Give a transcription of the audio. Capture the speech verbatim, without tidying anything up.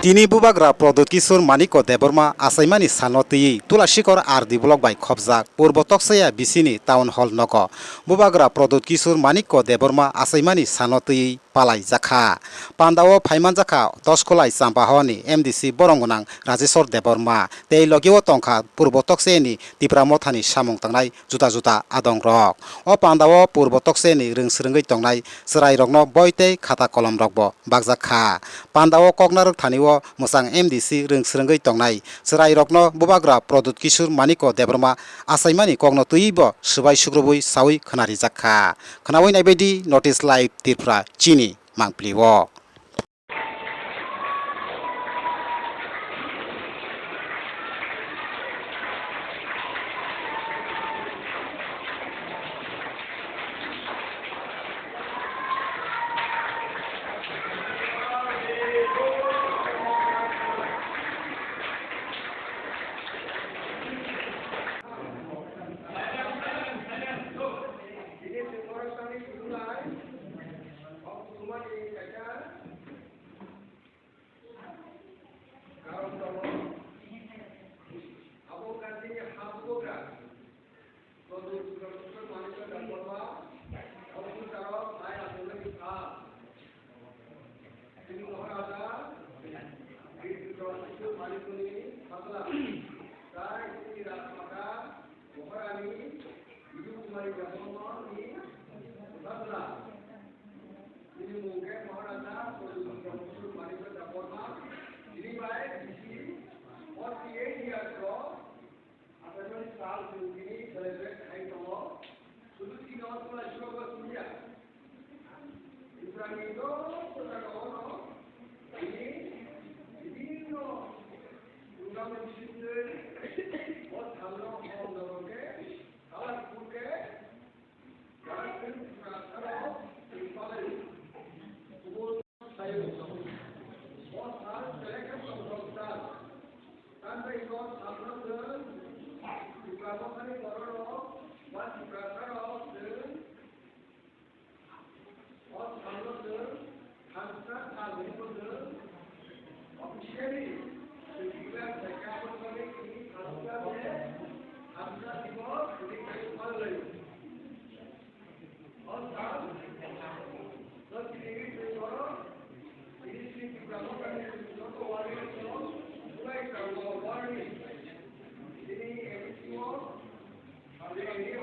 Tini Bubagra Pradyut Kishore Manikya Debbarma achaimani salno twiwi Tulasikor R D block bai khopjak Purbo Toksaya bisini Town Hall nogo Bubagra Pradyut Kishore Manikya Debbarma achaimani salno twiwi palaijakha. Pandao phaimanjakha Doskolai Champahani M D C borong gwnang Rajeshwar Debbarma tei logio tongkha Purbo Toksayani Tipra Mothani samung tangnai juda juda adongrok. O pandao Purbo Toksayani rwng swrwngwi tongnai chwrairokno boi tei khata kolomrokbo bakjak kha. Pandao kok narwk thani o mwchang M D C rwng swrwngwi tongnai chwrairokno Bubagra Pradyut Kishore Manikya Debbarma achaimani kokno twiwi bo swbai sukrubwi saui khwnarijak kha. Khwnaui naibaidi North East Live Tripura chini mangpili o. Karon tongo, abo Gandhini ha bubagra, Pradyut Kishore Manikya Debbarma, Officer of High Assembly kha. Chini Maharaja, Bir Pradyut Kishore Manikyani sajla, tai chini Rajmata, Maharani, Bidu Kumari Debbarmani sajla. Bini mung khe Maharaja Pradyut Kishore Manikya Debbarma. Bini bai bisi forty eight years o achaimani sal chwng tini celebrate khai tongo. Sudu tini o Tulasikor bo simiya. Tripurani joto jaga o no bini bibhinno program ni bisingtwi o salno hor nogo khe, salak khe Officially, Tripura Secretary ni Khalsa de Khalsa Diwas ni kai palai. O sal, dot three ni twi borok, tini Sri Tipra Mothani joto warriors rok, July tal o warning. Tini A D C o, tini